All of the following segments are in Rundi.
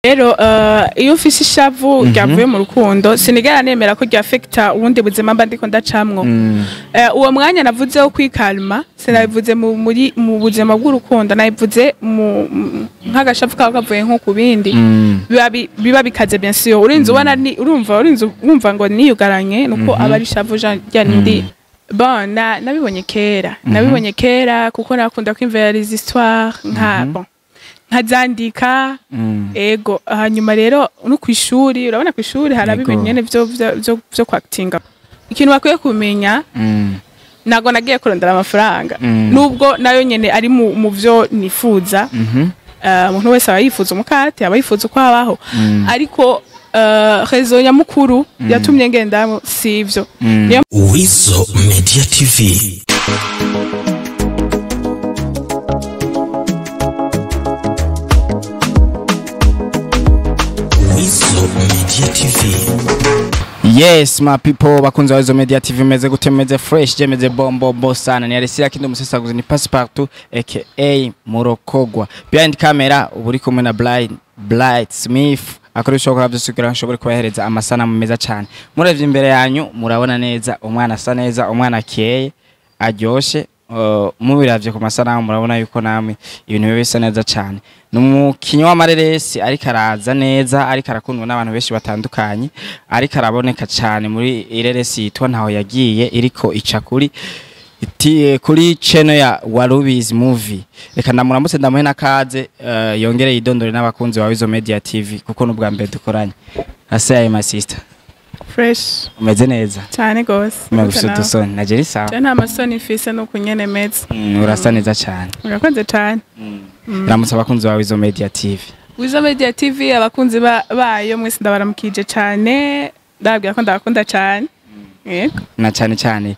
Rero iyo ufise ishavu ryavuye mu rukundo, sinigera nemera ko ryafekta ubundi buzima mba ndiko ndacamwo. Uwo mwanya navuze wo kwikalma, sinabivuze muri mu buzima bw'urukundo, nabivuze nk'agashavu kaba kavuye nko ku bindi. Biba bikaze, bien sûr. Urinze ubona ni urumva urinze wumva ngo niyugaranye, nuko aba ari ishavu rya ndi. Bon, nabibonye kera, nabibonye kera kuko nakunda kwimvira les histoires, nka bon, nkazandika. Ego, hanyuma rero no kwishuri, urabona kwishuri haraba ibintu nyene vyo kwactinga. Ikintu bakwiye kumenya, ntago nagiye kurondera amafaranga, nubwo nayo nyene ari mu vyo nifuza. Umuntu wese aba yifuza umukate, aba yifuza uko abaho, ariko raison nyamukuru yatumye ngendamo sivyo. Niyo Weasel Media TV. Weasel Media TV. Yes, my people, bakunzi wa Weasel Media TV, meze gute? Meze fresh? Je meze bombo bo sana. Ni Alessia Kindo Musesaguzi, ni Passepartout aka Murokogwa. Behind camera ubu uri kumwe na Blind Blight Smith, akora ibishoboka byose kugira ngo ashobore kubahereza amasanamu meza cyane. Muravye imbere yanyu murabona neza umwana asa neza, umwana akeye, aryoshe. Mubiravye ku masanamu murabona yuko namwe ibintu biba bisa neza cyane. Ni umukinyi w'amareresi ariko araza neza, ariko arakundwa n'abantu benshi batandukanye, ariko araboneka cyane muri ireresi yitwa Ntaho Yagiye, iriko ica kuri kuri channel ya Warubizi Movie. Reka ndamuramutse, ndamuhe n'akaze, yongere yidondore n'abakunzi ba Weasel Media TV, kuko n'ubwa mbere dukoranye. Asaye, my sister? Fresh. Umeze neza? Cyane gose. Umeze udusoni na Jerry, sawa? Je nta masoni mfise, nuko nyene meze. Urasa neza cyane. Urakoze cyane. Ramutse abakunzi ba Weasel Media TV. Weasel Media TV, abakunzi bayo mwese ndabaramukije cyane, ndababwira ko ndabakunda cyane, yego. Na cyane cyane,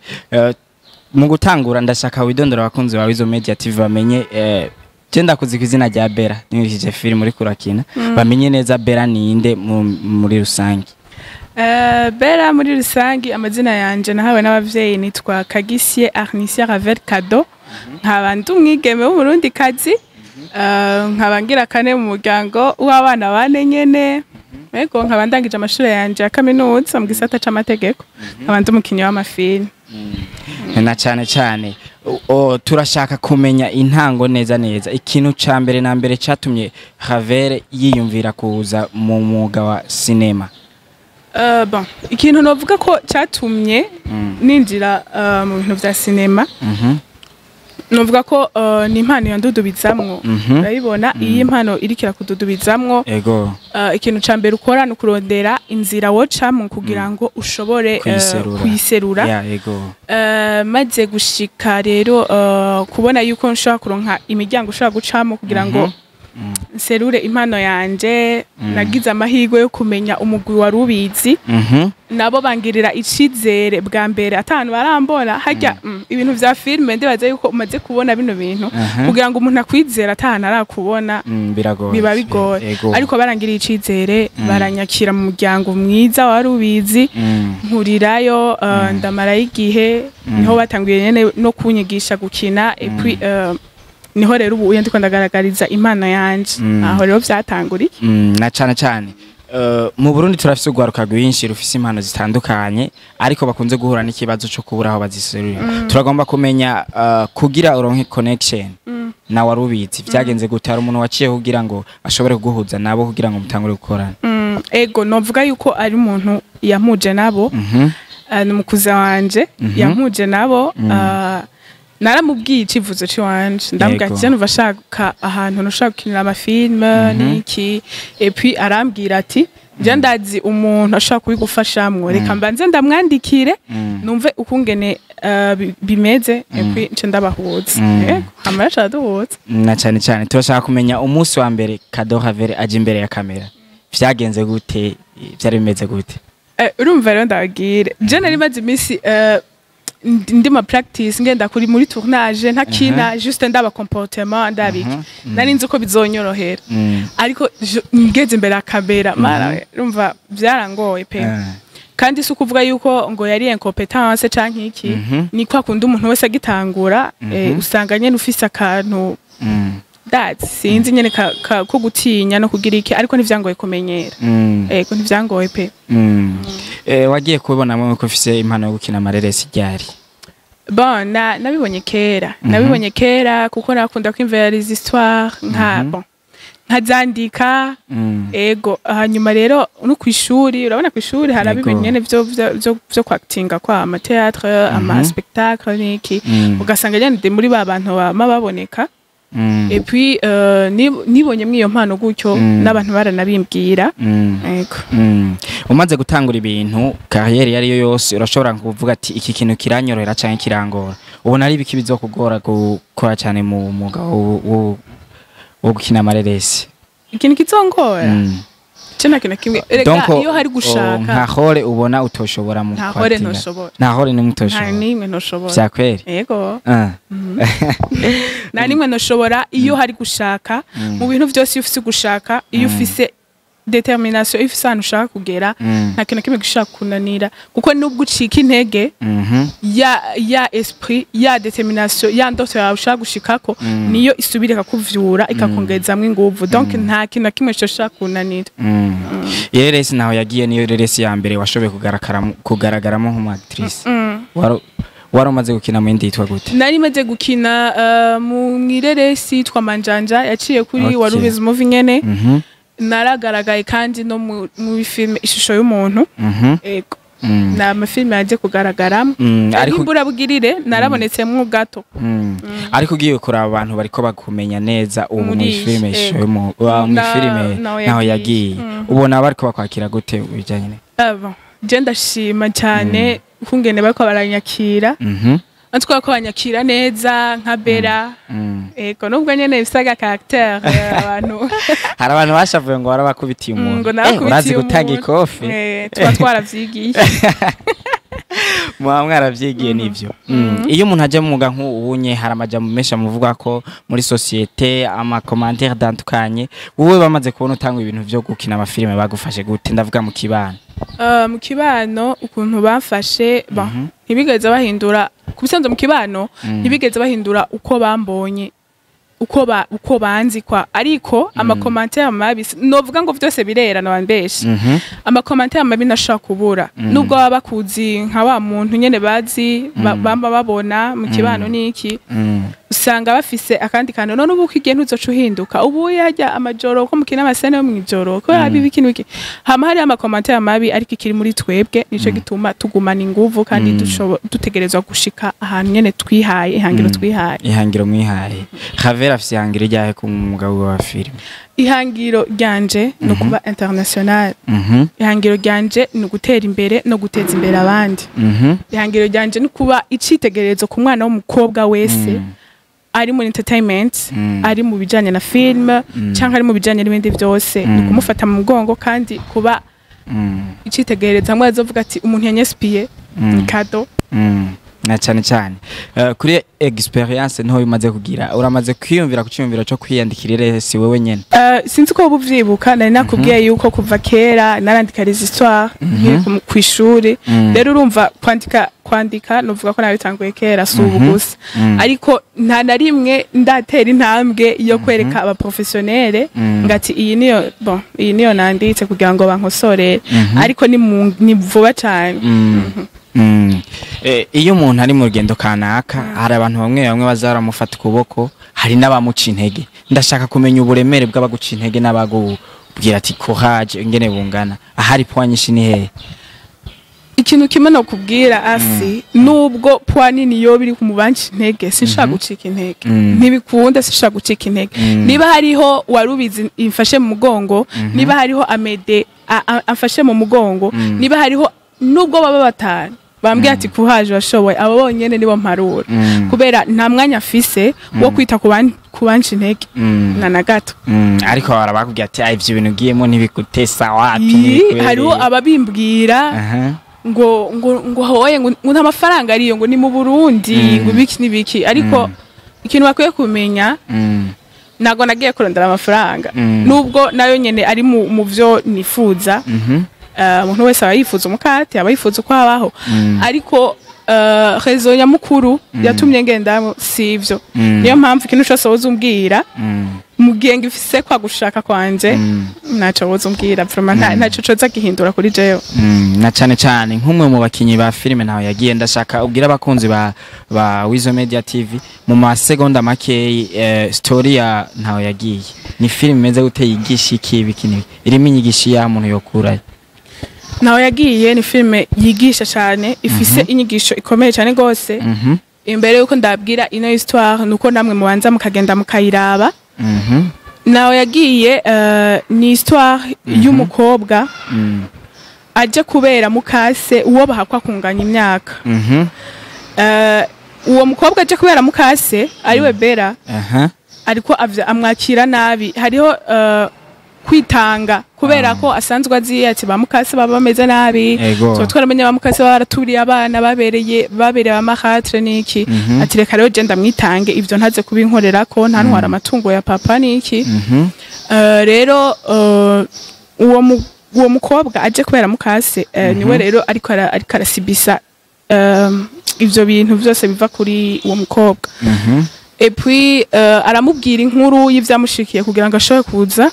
mu gutangura ndashaka widondora abakunzi ba Weasel Media TV bamenye. Je ndakuzi ku izina rya Bera nkurikije film uri kurakina, bamenye neza Bera ninde muri rusange. Bera muri rusange, amazina yanje nahawe n'abavyeyi nitwa Kagisie Arnisia Ravel Kado, nkaba ndi umwigeme w'Umurundi kazi, nkaba ngira kane mu muryango w'abana bane nyene. Ego, nkaba ndangije amashuri yanje ya kaminuza mu gisata c'amategeko, nkaba ndi umukinyi w'amafilm. Na cyane cyane, turashaka kumenya intango neza neza, ikintu ca mbere na mbere catumye Ravel yiyumvira kuza mu mwuga wa sinema. Bon, ikintu novuga ko catumye ninjira mu bintu vya sinema, novuga ko ni impano yandudubizamwo. Urabibona, iyi impano iriko irakududubizamwo, ikintu ca mbere ukora ni ukurondera inzira wocamwo kugira ngo ushobore kuyiserura. Kuyiserura. Ya, ego. Maze gushika rero kubona yuko nshobora kuronka imiryango ushobora gucamo kugira ngo nserure impano yanje, nagize amahirwe yo kumenya umugwi wari ubizi, nabo bangirira icizere bwa mbere atanu barambona harya. Ibintu vya filme, ndibaza yuko umaze kubona bino bintu, kugira ngo umuntu akwizere atanu arakubona, Biragoye. biba bigoye. Ariko barangiriye icizere, baranyakira mu muryango mwiza wari ubizi, nkurirayo, ndamarayo igihe, niho batanguye nyene no kunyigisha gukina, et puis niho rero ubu ndiko ndagaragariza impano yanje. Aho rero vyatanguriye. Na cyane cyane, mu Burundi turafise urwaruka rwinshi rufise impano zitandukanye, ariko bakunze guhura n'ikibazo cyo kubura aho baziserurira. Turagomba kumenya, kugira uronke connection na Warubizi vyagenze gute? Hari umuntu waciye kugira ngo ashobore kuguhuza nabo kugira ngo mutangure gukorana? Ego, novuga yuko ari umuntu yampuje nabo. Ni umukuza wanje yampuje nabo. Naramubwiye icivuzo ciwanje, ndamubwira ati numva ashaka ahantu ntushaka gukinira amafilme niki, et puis arambwira ati je ndazi umuntu ashaka kubigufashamwo, reka mbanze ndamwandikire, numve ukungene bimeze, et puis nce ndabahuza. Yego, hama yaca araduhuza. Na cyane cyane, turashaka kumenya umunsi wa mbere Kado Havere aje imbere ya kamera vyagenze gute, vyari bimeze gute? Urumva rero, ndababwire, je nari maze iminsi ndi ma practice, ngenda kuri muri tournage ntakina, juste ndaba comportement, ndabiki, nari nzi ko bizonyorohera, ariko ngeze imbere ya kamera, mara urumva byarangoye pe. Kandi si ukuvuga yuko ngo yari incompetence canke iki, ni kwa kundi umuntu wese agitangura, usanga nyene ufise akantu. Ndazi, sinzi nyene ko gutinya no kugira iki, ariko ntivyangoye kumenyera. Ego, ntivyangoye pe. Wagiye kubibonamo ko ufise impano yo gukina amareresi ryari? Bon, nabibonye kera. Nabibonye kera kuko nakunda kwimvira les histoires, nka bon, nkazandika. Ego, hanyuma rero no kwishuri, urabona kwishuri hari ibintu nyene vyo kwactinga, kwa ama théâtre, ama spectacle niki, ugasanga nyene ndi muri ba bantu bama baboneka. Et puis nibonye mwiyo mpano gutyo, n'abantu baranabimbwira. Ego. Umaze gutangura ibintu, carrière iyo ariyo yose, urashobora kuvuga ati iki kintu kiranyorohera canke kirangora. Ubona ari ibiki bizokugora gukora cyane mu mwuga wo gukina amareresi? Ikintu kizongora? Ce nta kintu na kimwe. Erega Donc, iyo hari oh, gushaka. Nta rôle ubona utoshobora mu Nta rôle kwatinga? ntoshobora. Nta rôle nimwe Nta utoshobora? nimwe ntoshobora. Vya kweri? Ego. Ah. Nta nimwe ntoshobora iyo hari gushaka. Mu bintu byose, iyo ufise gushaka, iyo ufise détermination, iyo ufise ahantu ushaka kugera, nta kintu na kimwe gishaka kunanira, kuko nubwo ucika intege, ya esprit, ya détermination, ya ndoto yawe ushaka gushikako, niyo isubira ikakuvyura, ikakongezamwo inguvu. Donc nta kintu na kimwe coshaka kunanira. Ireresi naho yagiye niyo reresi ya mbere washoboye kugaragaramo nk'umu actrice? Wari umaze gukina mu yindi yitwa gute? Nari maze gukina mu mwireresi yitwa Manjanja, yaciye kuri Warubizi Movie nyene. Naragaragaye kandi no muri filime Ishusho y'Umuntu. Ego. Ni amafilime yaje kugaragaramo. Ariko Imburabugirire narabonetsemwo gato. Ariko ugiye kuraba, abantu bariko bakumenya neza ubu Muri muri filime Ishusho muri filime Naho Naho Yagiye. Yagiye, ubona bariko bakwakira gute bijanye Bon, je ndashima cyane ukungene bariko baranyakira. Antwa ko banyakira neza nka Bera. Ego, nubwo nyene bifise aga caractère, abantu Hari abantu bashavuye ngo warabakubitiye umuntu. Ngo Urazi narakubitiye gutanga umuntu. ikofi. Tuba twaravyigiye. Muba mwaravyigiye nivyo. Iyo umuntu aje mu mwuga nk'uwunye, hari amajambo menshi amuvuga ko muri société, ama commentaire atandukanye. Wowe bamaze kubona utanga ibintu vyo gukina amafilime, bagufashe gute? Ndavuga mu kibano. Mu kibano ukuntu bamfashe, bon, ntibigeze bahindura ku bisanzwe. Mu kibano ntibigeze bahindura uko bambonye, uko banzi kwa, ariko ama commentaire mabi, novuga ngo vyose birera, nabambeshe. Ama commentaire mabi ntashobora kubura, nubwo baba bakuzi nka wa muntu nyene bazi, bamba babona mu kibano niki, usanga bafise akandi kantu: none ubu uko igihe ntuzoca uhinduka, ubu yajya amajoro ko mukina ama scène yo mw'ijoro, ko yaba ibiki n'ibiki. Hama hariho ama commentaire mabi, ariko ikiri muri twebwe nico gituma tugumana inguvu kandi dutegerezwa gushika ahantu nyene twihaye ihangiro twihaye. Ihangiro mwihaye. Javier afise ihangiro ryahe ku mwuga wa filime? Ihangiro ryanje ni ukuba international. Ihangiro ryanje ni ugutera imbere no guteza imbere abandi. Ihangiro ryanje ni kuba icitegererezo ku mwana w'umukobwa wese ari muri entertainment, ari mu bijanye na film cyangwa ari mu bijanye n'ibindi byose, ni kumufata mu mugongo kandi kuba icitegererezo, hamwe azovuga ati umuntu yanyespiye ni cadeau. Na cyane cyane kuri expérience ntoya umaze kugira, uramaze kwiyumvira ku cyiyumviro cyo kwiyandikira iresi wewe nyene? Sinzi ko woba uvyibuka, nari nakubwiye yuko kuva kera narandika les histoires nkiri kw'ishuri. Rero urumva kwandika nuvuga ko nabitanguye kera, si ubu gusa. Ariko nta na rimwe ndatera intambwe yo kwereka aba professionnel ngati iyi niyo, bon, iyi niyo nanditse, kugira ngo bankosorere. Ariko ni vuba cyane. Iyo umuntu ari mu rugendo kanaka, hari abantu bamwe bamwe baza baramufata ukuboko, hari n'abamuca intege. Ndashaka kumenya uburemere bw'abaguca intege n'abagubwira ati courage ingene bungana. Ahari poids nyinshi ni hehe? Ikintu kimwe nokubwira asi, nubwo poids nini yoba iri ku banca intege, sinshaka gucika intege. Ntibikunda, sinshaka gucika intege. Niba hariho Warubizi imfashe mu mugongo, niba hariho Amede amfashe mu mugongo, niba hariho nubwo baba batanu bambwiye ati courage, washoboye, abo bonyene nibo mparura, kubera nta mwanya afise wo kwita ku banca intege, na gato. Ariko bahora bakubwira ati: "Ah, ivyo bintu ugiyemo ntibigutesa wapi, Ii, ntibikwereye." Hariho ababimbwira ngo hoye, ngo nta mafaranga ariyo, ngo ni mu Burundi, ngo ibiki n'ibiki. Ariko ikintu bakwiye kumenya, ntabwo nagiye kurondera amafaranga, nubwo nayo nyene ari mu vyo nifuza. Umuntu wese aba yifuza umukate, aba yifuza uko abaho, ariko Raison nyamukuru yatumye ngenda sivyo. Niyo mpamvu ikintu cyose woza umbwira, mu gihe ngifise kwa gushaka kwanje, ntaco woza umbwira, vraiment ntaco coza gihindura kuri jewe. Na cane cane nk'umwe mu bakinyi ba filime Ntaho Yagiye, ndashaka ubwira abakunzi ba Wizo Media TV mu masegonda makeyi, story ya Ntaho Yagiye. Ni filime imeze gute? Yigisha iki? Ibiki n'ibiki? Irimo inyigisho ya muntu yokurayo? Ntaho Yagiye ni filime yigisha cyane, ifise inyigisho ikomeye cyane gose. Imbere yuko ndabwira ino histoire, nuko namwe mubanza mukagenda mukayiraba. Ntaho Yagiye ni histoire y'umukobwa aje kubera mukase uwo bahakwa kunganya imyaka. Uwo mukobwa aje kubera mukase ariwe Bera, ariko amwakira nabi. Hariho kwitanga kubera ko asanzwe azi ati ba mukase baba bameze nabi. So twaramenye ba mukase baba baraturiye abana, babereye abamahatre niki. Ati reka rero je ndamwitange, ivyo ntaze kubinkorera ko ntantwara amatungo ya papa niki. Rero uwo mukobwa aje kubera mukase, niwe rero ariko arasibisa ivyo bintu byose biva kuri uwo mukobwa. Et puis aramubwira inkuru y'ivyamushikiye kugira ngo ashobore kuza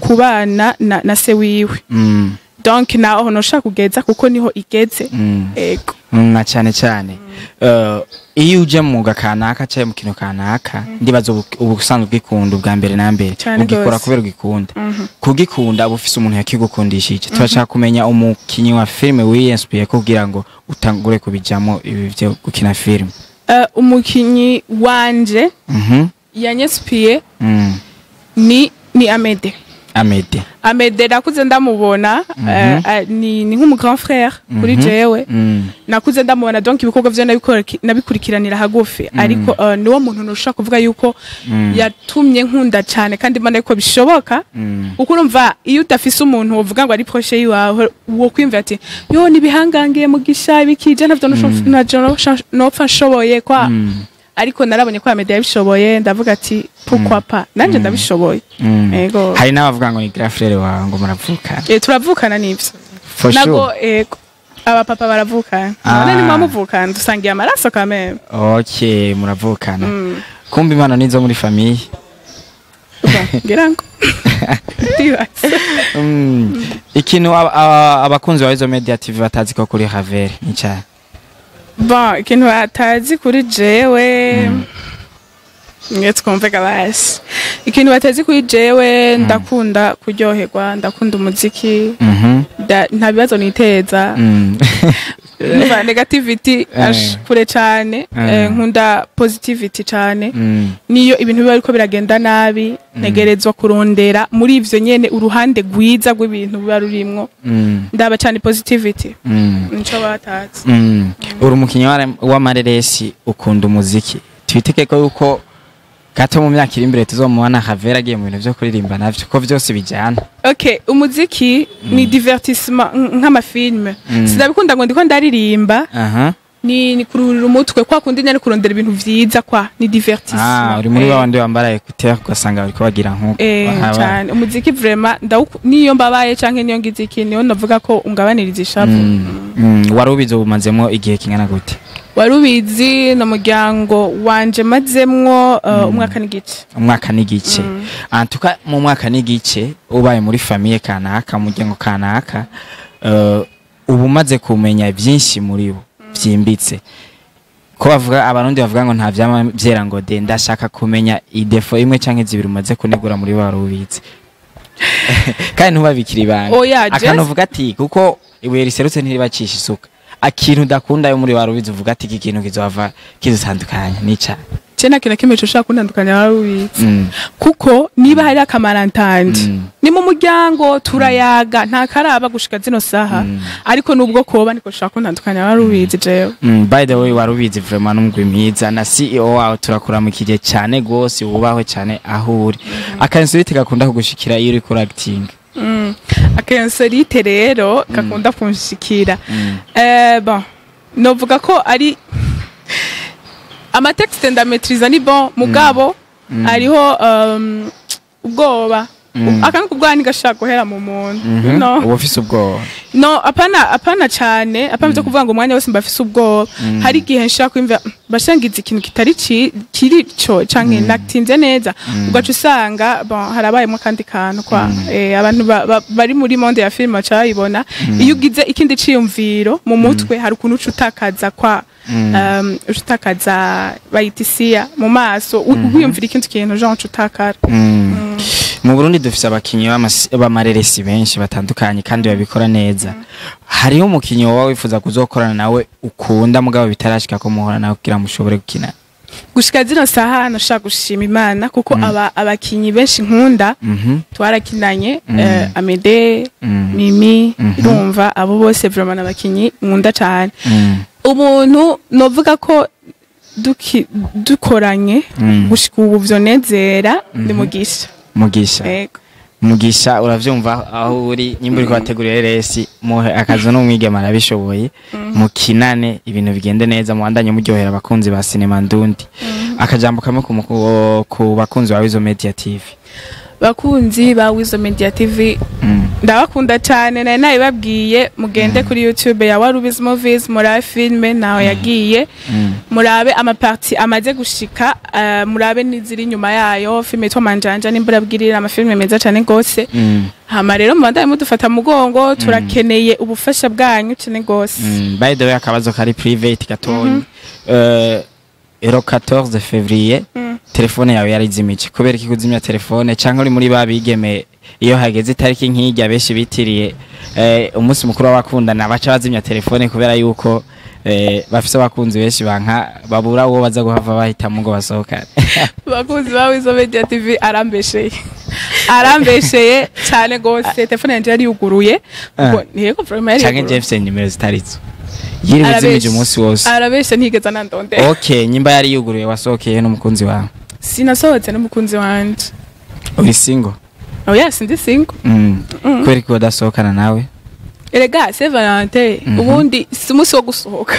kubana na se wiwe. Donc naho noshaka kugeza kuko niho igeze. Ego. Na cyane cyane iyo uje mu mwuga kanaka cyangwa mu kintu kanaka, ndibaza ubu usanzwe ugikunda ubwa mbere na mbere. Cane ugikora gose. kubera ugikunda. Kugikunda uba ufise umuntu yakigukundishije. Turashaka kumenya umukinyi wa filime wiyinspiye kugira ngo utangure kubijamo ibi byo gukina filime. Umukinyi wanje yanyinspiye ni Amede. Amede. Amede nakuze ndamubona, ni nk'umu grand frère kuri jewe. Nakuze ndamubona, donc ibikorwa vyo nabikurikiranira hagufi, ariko niwo muntu nushaka kuvuga yuko yatumye nkunda cyane kandi mbona yuko bishoboka, kuko urumva iyo udafise umuntu wovuga ngo ari proche yiwawe, wo kwimva ati yo nibihangangiye mugisha ibikije ntavyo nopfa nshoboye kwa. Ariko narabonye ko Amede yabishoboye, ndavuga ati pourquoi pas nanje ndabishoboye. Ego. Hari n'abavuga ngo ni grand frère wawe, ngo muravukana. Turavukana nivyo. For Nago sure. Ego, abapapa baravukana. Ah. None nimwamuvukana, dusangiye amaraso kameme. Okay, muravukana. Kumva impano nizo muri famille. Bon, ngira ngo ndibaza. Ikintu abakunzi ba Izo Media TV batazi ko kuri Ravel ni cyane? Bon, ikintu batazi kuri jewe, nge twumve kabasi, ikintu batazi kuri jewe, ndakunda kuryoherwa, ndakunda umuziki. Nta bibazo niteza. Numva negativity kure cane. Nkunda positivity cane. Niyo ibintu biba ariko biragenda nabi, ntegerezwa kurondera muri ivyo nyene uruhande rwiza rw'ibintu biba rurimwo. Ndaba cane positivity. Nico batazi. Uri umukinyi w'amareresi, ukunda umuziki. Twiteke ko yuko gato mu myaka iri imbere tuzomubona Ravel agiye mu bintu vyo kuririmba navyo, ko vyose bijyana? Okay, umuziki ni divertissement nk'amafilme. Sinabikunda ngo ndiko ndaririmba. Ni kuruhurira umutwe kwa kundi nyene, kurondera ibintu vyiza kwa ni divertissement. Ah, uri muri babandi bambara écouteur ugasanga bariko bagira nkuko. Cyane umuziki vraiment niyo mbabaye canke niyo ngize iki, niyo navuga ko ungabaniriza ishavu. Wari ubizi ubumazemo igihe kingana gute? Wari ubizi no muryango wanje mazemwo umwaka n'igice. Umwaka n'igice. Antuka mu mwaka n'igice ubaye muri famille kanaka, mu muryango kanaka, uba umaze kumenya byinshi muri bo byimbitse. Ko bavuga, Abarundi bavuga ngo nta vyama vyera ngo de. Ndashaka kumenya i défaut imwe canke zibiri umaze kunegura muri wari ubizi, kandi ntubabikire ibanga. Oya, akantu uvuga ati kuko ibuye riserutse ntiribacisha isuka, akintu udakunda yo muri wari ubizi, uvuga ati iki kintu kizohava kidutandukanya nica. Je nta kintu na kimwe coshobora kuntandukanya wari ubizi, kuko niba hari akamarantandi, ni mu muryango turayaga, nta karaba gushika zino saha. Ariko nubwo koba niko ushaka kuntandukanya wari ubizi jewe. By the way, wari ubizi vraiment n'umugwi mwiza na CEO wawe turakuramukije cyane gose, wubahwe cyane aho uri. Aka insolite gakunda kugushikira iyo uri kuri acting? Aka insolite rero gakunda kunshikira, bon, novuga ko ari amatexte ndamaîtriza, ni bon, mugabo hariho ubwoba. Akantu k'ubwoba ntigashobora guhera mu muntu, no. Uba ufise ubwoba? No, apana, apana cane, apana byo kuvuga ngo umwanya wose mba afise ubwoba. Hari igihe nshaka kwimva bashangiza ikintu kitari kiri co canke natinze neza, ugaca usanga bon, harabayemo akandi kantu kwa abantu bari muri monde ya film baca bayibona. Iyo ugize ikindi ciyumviro mu mutwe, hari ukuntu uca utakaza kwa uca utakaza, bayita isiya mu maso, wiyumvira ikindi kintu, genre uca utakara. Mu Burundi dufise abakinyi b'amareresi benshi batandukanye kandi babikora neza. Hariho umukinyi woba wifuza kuzokorana nawe ukunda, mugabo bitarashika ko muhora nawe kugira mushobore gukina? Gushika zino saha nashaka gushima Imana kuko aba abakinyi benshi nkunda twarakinanye, Amede, Mimi, urumva abo bose vraiment n'abakinyi nkunda cyane. Umuntu novuga ko dukoranye gushika ubu vyonezera ni Mugisha. Mugisha? Yego. Mugisha, uravyumva aho uri, nyimba uriko wategurira resi, muhe akazi n'umwigeme, arabishoboye, mukinane ibintu bigende neza, mubandanye muryohera abakunzi ba sinema ndundi. Akajambo kamwe ku bakunzi ba Wizo Media TV. Bakunzi ba Wizo Media TV, ndabakunda cyane. Nari nabibabwiye, mugende kuri YouTube ya Warubizi Movies, murabe filme naho yagiye, murabe ama parties amaze gushika, murabe n'iziri inyuma yayo, filme yitwa Manjanja n'Imburabwirira, amafilme meza cyane gose. Hama rero mubandanye mudufata mugongo, turakeneye ubufasha bwanyu cyane gose. By the way, akabazo kari private gatoyi. Le 14 février telefone yawe yarizimije, kubera iki kuzimya telefone? Canke uri muri babigeme iyo hageze itariki nk'irya benshi bitiriye umunsi mukuru w'abakundana baca bazimya telefone, kubera yuko bafise abakunzi benshi banka babura uwo baza guhava bahitamo ngo basohokane? Bakunzi ba Wizo Media TV, arambesheye, arambesheye cyane gose. Telefone yanje yari yuguruye kuko ntiyego, vraiment yari Canke yuguruye. Jeff nimero zitarizo yiriwe izimije umunsi wose? Arabeshe, ntigeze anandondera. Okay, nyimba yari yuguruye, wasohokeye n'umukunzi wawe? Sinasohotse n'umukunzi wanje. Uri single? Oya, sindi single. Kubera ko udasohokana nawe? Erega Saint Valentin ubundi si umunsi wo gusohoka,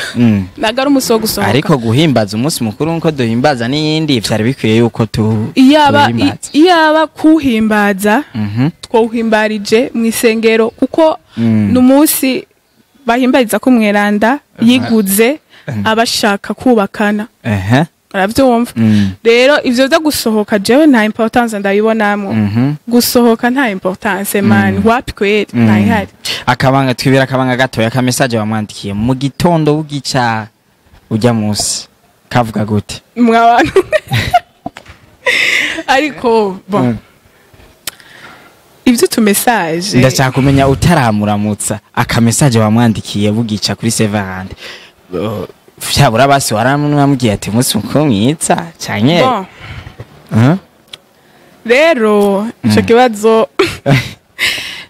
ntabwo ari umunsi wo gusohoka. Ariko guhimbaza umunsi mukuru nkuko duhimbaza n'iyindi, vyari bikwiye yuko tu Iyaba tuwuhimbaza. Iyaba kuhimbaza, twawuhimbarije mu isengero, kuko ni umunsi bahimbariza ko umweranda yiguze abashaka kubakana. Uravyumva? Rero ivyo vyo gusohoka, jewe nta importance ndabibonamwo. Gusohoka nta importance, man, wapi kweri, nta ihari. Akabanga, twibira akabanga gatoya, ka message wamwandikiye mu gitondo bugica ujya munsi kavuga gute? Mwabantu, ariko bon, ivyo tu message Ndashaka kumenya utaramuramutsa, aka message wamwandikiye bugica kuri Saint Valentin. Vyabura basi waramubwiye ati umunsi mukuru mwiza canke? Bon, rero ico kibazo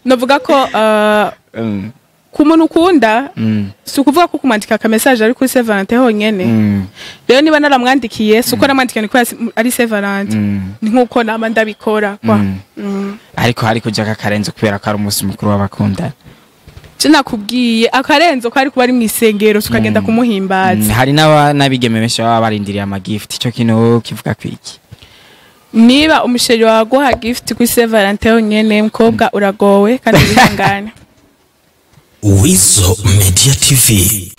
novuga ko ku muntu ukunda, si ukuvuga ko kumwandika aka message ari kuri Saint Valentin honyene. Rero niba naramwandikiye, si uko namwandikiye ni kubera ari Saint Valentin, ni nkuko nama ndabikora kwa. Ariko hari kuja kakarenzo kubera ko ari umunsi mukuru w'abakundana. Je nakubwiye, akarenzo ko ari kuba ari mw'isengero tukagenda kumuhimbaza. Hari n'abigeme benshi baba barindiriye ama gift, ico kintu kivuga kwiki? Niba umu chéri wawe aguha gift kuri Saint Valentin honyene, mukobwa uragowe kandi wihangane. Wizo Media TV.